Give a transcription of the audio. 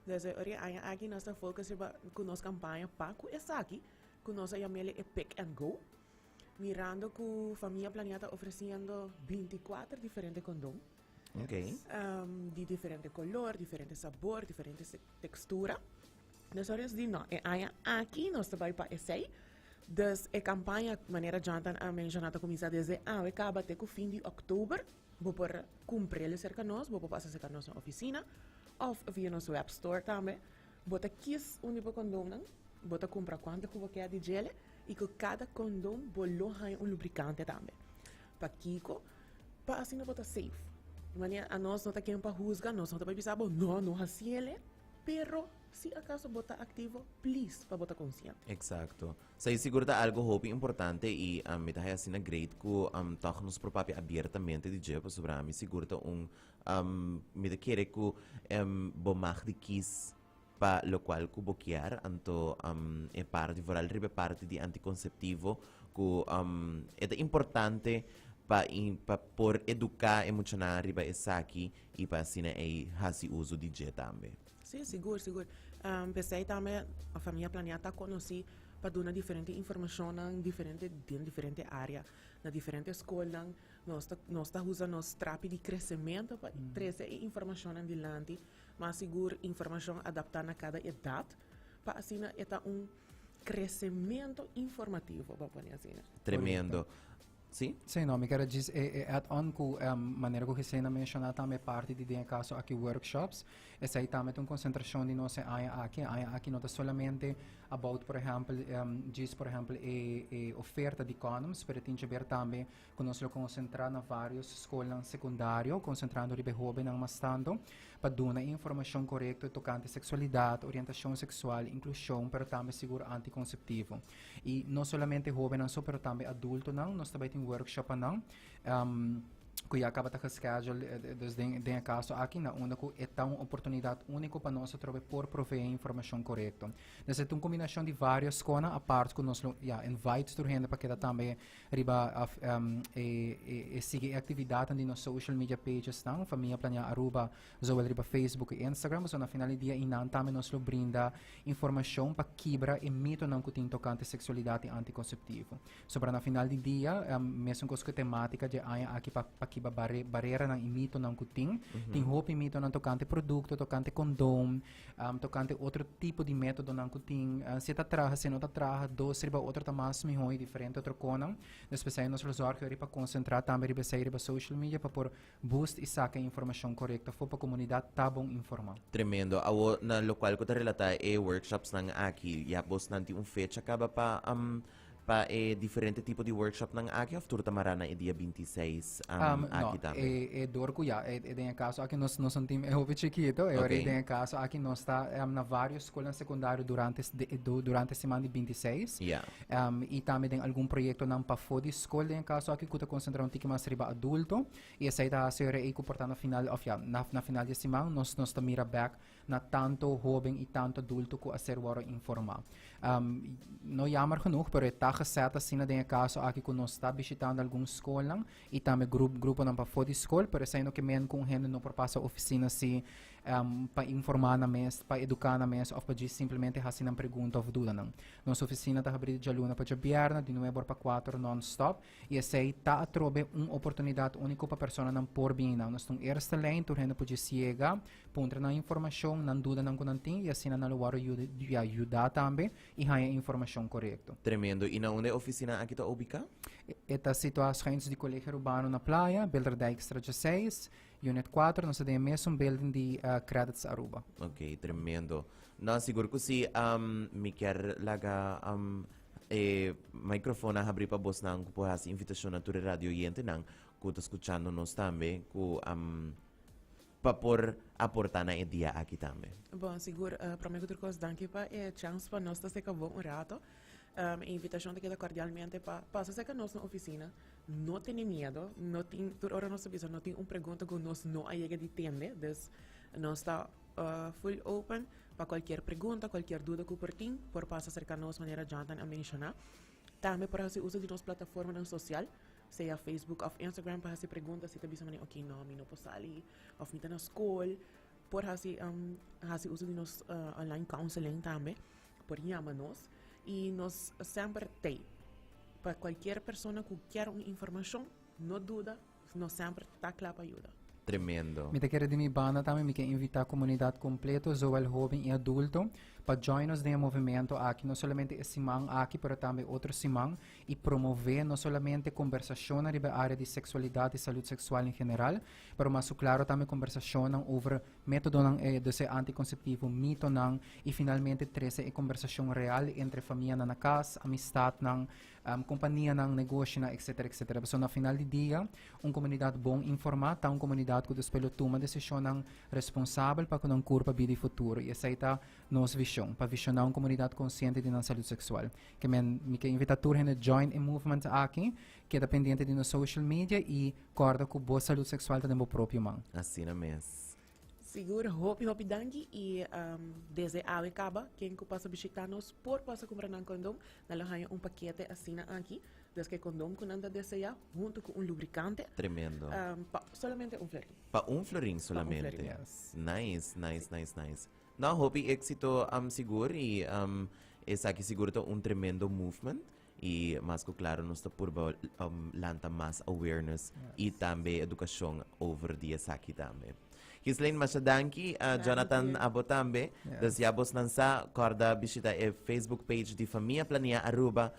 Dus e ora e aña aki nos ta focus riba ku nos kampaña pa ku esaki ku nos a yam'el e pick and go. Mirando ku Famia Planea ta ofresiendo 24 diferente kondon. Okay. Di diferente kolor, diferente sabor, diferente tekstura. Dus ora nos di no, e aña aki nos ta bai pa esei. Dus e kampaña, manera Jonathan a menshoná, ta kuminsá desde awe kaba te ku fin di òktober. Bo por kumpr'el serka nos, bo por pasa serka nos na ofisina òf via nos webstore tambe. Bo ta kis un di bo kondomnan, bo ta kumpra kuantu ku bo ke di djele i ku kada kondom bo lo haña un lubrikante tambe. Pakiko? Pa asina bo ta safe. Di manera anos no ta ken pa husga, nos no ta bai bisa bo no, no hasiele, pero si akaso bo ta aktivo, please pa bo ta konsiente. Eksakto. Sa i sigur ta algo hopi importante i mi ta haya asina great ku tòg nos por papia abiertamente di dje pasobra ami sigur ta un Mi ta kere ku bo mag di kis pa lokual ku bo kier, anto e parti, vooral riba e parti di antikonseptivo, ku e ta importante pa pa por eduká e muchanan riba esaki i pa asina ei hasi uso di dje tambe. Sí, sigur, sigur. P'esei tambe Famia Planea ta konosí pa duna diferente informashonnan diferente den diferente área, na diferente skolnan. Nos ta nos ta usa nos trapi di kresementu pa trese e informashonnan dilanti, mas sigur informashon adaptá na kada edat, pa asina e ta un kresementu informativo, bo pone asina. Tremendo. Sí? Sí, no, mi ker a djis e e add on ku manera ku Gisela a menshoná tambe parti di den e kaso aki workshops, esei tambe ta un konsentrashon di nos e aña aki. E aña aki no ta solamente about por ehèmpel djis por ehèmpel e e oferta di condoms, pero e tin djaber tambe ku nos lo konsentrá na vários skolnan sekundario, konsentrando riba e hóbennan mas tantu, pa duna e informashon korekto tokante seksualidat, orientashon seksual, inklushon, pero tambe sigur antikonseptivo. I no solamente hóbennan so, pero tambe adultonan, nos ta bai tin workshop pa nan, ku ya kaba ta geschedule, dus den den e kaso aki na unda ku e ta un oportunidat úniko pa nos atrobe por proveé informashon korekto. Dus e ta un kombinashon di vários konan apart ku nos lo, ya, invite tur hende pa keda tambe Riba af e e sigui e actividadnan di nos social media pagesnan, Famia Planea Aruba, zowel riba Facebook y Instagram, pasobra na final di dia eynan tambe nos lo brinda informacion pa kibra e mitonan cu tin tocante sexualidad y anticonceptivo. Sobra na final di dia, mesun cos cu e tematica dje aña aki pa pa kibra bare bareranan y mitonan cu tin. Tin hopi mitonan tocante producto, tocante condom, Tokante otro tipo di métodonan ku tin, si e ta traha, si e no ta traha, dos riba otro ta mas mihó i diferente otro konan. Despues ei nos lo zòrg yori pa konsentrá tambe riba esei riba social media pa por boost i saka e informashon korekto afó pa komunidat ta bon informá. Tremendo. Awor na lokual ku ta relatá e workshopsnan aki, ya bosnan tin un fecha kaba pa Pa e diferente tipo di workshopnan aki of tur ta mará na e dia 26 aki No, tambe? e, e door ku ya, e, e den e kaso aki nos, nos un team e hopi chikito, e ora Oké. den e kaso aki nos ta na varios skolnan sekundario durante, s- de, du- durante siman di 26. Ja. I tambe den algun proyektonan pafó di skol den e kaso aki ku ta konsentrá un tiki mas riba adulto. I esei ta hasi ora ei ku por ta na final, òf ya, na, na final di e siman nos, nos ta mira bèk na tanto hoben y tanto adulto cu a ser worde informa. No jammer genoeg, pero e ta gezet asina den e caso aki cu nos ta bishitando algun scolnan y tambe grup, gruponan pafo di scol, pero esey no ke men cu un hende no por pasa oficina si pa informa nan mes, pa educa nan mes of pa djis simplemente haci nan pregunta of dudanan. Nos oficina ta habri di djaluna pa djabierna, di nuebe or pa cuater non stop. I esei ta atrobe un oportunidat úniko pa personanan por bini nan. Nos ta un eerste lijn, tur hende por djis yega, puntra nan informashon, nan dudanan ku nan tin i asina nan lo wòrdu yuda, ya, yudá tambe i haña e informashon korekto. Tremendo. I na unda e ofisina aki ta ubiká? E ta situá schuins di Colegio Arubano na Playa, Bilderdijkstra 16, unit 4. Nos ta den e mesun building di Credits Aruba. Ok, tremendo. No, sigur ku si. Mi kier laga E microfoon a habri pa bosnan ku por hasi invitashon na tur e radio oyentenan ku ta skuchando nos tambe ku pa por aporta na e dia aki tambe. Bon, sigur. Prome ku tur kos, danki pa e chans pa nos ta seka bo un rato. E invitashon ta keda kordialmente pa pasa seka nos na ofisina. No tene miedo, no tin, tur ora nos ta bisa no tin un pregunta ku nos no a yega di tende, dus nos ta Full open pa cualkier pregunta, cualkier duda cu por tin, por pasa cerca nos manera Jonathan a menciona. Tambe por haci uso di nos plataformanan social, sea Facebook of Instagram pa haci pregunta si ta bisa manera ok no mi no por sali of mi ta na school. Por hasi hasi uso di nos online counseling tambe, por yama nos y nos semper t'ey pa cualkier persona cu kier un informacion, no duda, nos semper ta cla pa yuda. Tremendo. Mi ta kere di mi banda tambe mi ke invita comunidad completo, zowel hoben y adulto, pa join nos den e movimento aki, no solamente e siman aki, pero tambe otro siman, y promove no solamente conversacionnan riba e area di sexualidad y salud sexual en general, Pero mas su claro tambe conversacionnan over metodonan e dus e anticonceptivo, mitonan y finalmente trece e conversacion real entre famianan na cas, amistadnan, companianan, negoshinan, etcetera, etcetera. Pasobra na final di dia, un comunidad bon informa ta un comunidad cu despues lo tuma decisionnan responsabel pa cu nan curpa, bida y futuro. Y esey ta nos vision, pa visiona un comunidad consciente di nan salud sexual. Ke men, mi ke invita tur hende join e movement aki, keda pendiente di nos social media y Corda cu bo salud sexual ta den bo propio man. Asina mes. Sigur, hopi hopi danki y desde awe caba ken cu pasa bishita nos por pasa cumpra nan condom, nan lo haya un pakete asina aki, des cu e condom cu nan ta desea hunto cu un lubricante. Tremendo. Pa solamente un florin. Pa un florin solamente. Pa un florin. Yes. Nice, nice, nice, nice. No, hopi exito sigur y esaki sigur ta un tremendo movement. Y mas cu claro nos ta purba lanta mas awareness y tambe educacion over di esaki tambe. Ghislaine, masha danki. Jonathan, abo tambe. Dus ya bosnan sa, corda bishita e Facebook page di Famia Planea Aruba.